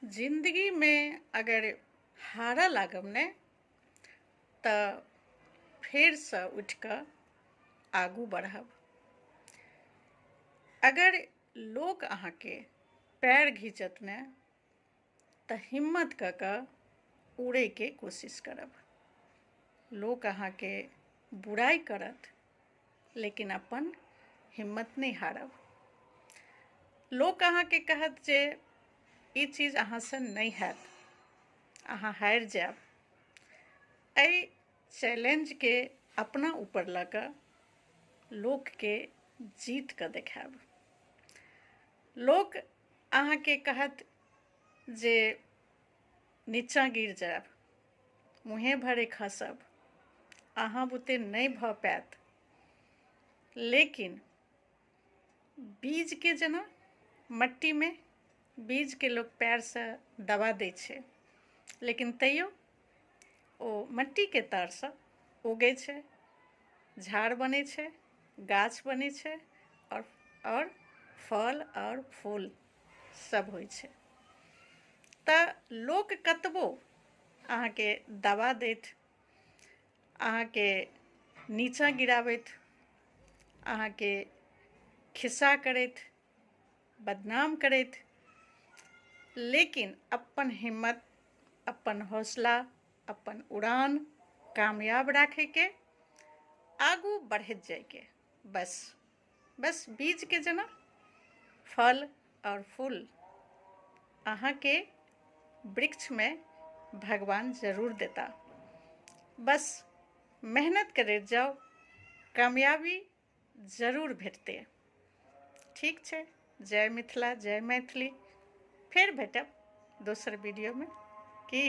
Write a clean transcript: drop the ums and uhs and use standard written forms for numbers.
जिन्दगीमे अगर हारऽ लागब ने तऽ फेरसँ उठि कऽ आगू बढ़ब। अगर लोक अहाँके पैर घीचत ने तऽ हिम्मत कऽ कऽ उड़ैके कोशिश करब। लोक अहाँके बुराइ करत लेकिन अपन हिम्मत नहि हारब। लोक अहाँके कहत जे ई चीज अहाँसँ नहि हैत, अहाँ हारि जायब। एहि चैलेंजके अपना ऊपर लऽ कऽ लोकके जीत कऽ देखायब। लोक अहाँके कहत जे नीचाँ गिर जायब, मुँहे भरे खसब, अहाँ बुते नहि भऽ पायत, लेकिन बीजके जेना मट्टीमे बीजके लोक पैरसँ दबा दै छै, लेकिन तैयो ओ मट्टीके तरसँ उगै छै, झाड़ बनै छै, गाछ बनै छै आओर फल आओर फूल सब होइ छै। तऽ लोक कतबो अहाँके दबा दैत, अहाँके नीचाँ गिराबैत, अहाँके खिस्सा करैत, बदनाम करैत, लेकिन अपन हिम्मत, अपन हौसला, अपन उड़ान कामयाब राखैके, आगू बढ़ैत जाइके, बस बस बीजके जेना फल आओर फूल अहाँके वृक्षमे भगवान जरूर देता। बस मेहनत करैत जाउ, कामयाबी जरूर भेटतै। ठीक छै, जय मिथिला, जय मैथिली। फेर भेटब दोसर वीडियोमे। की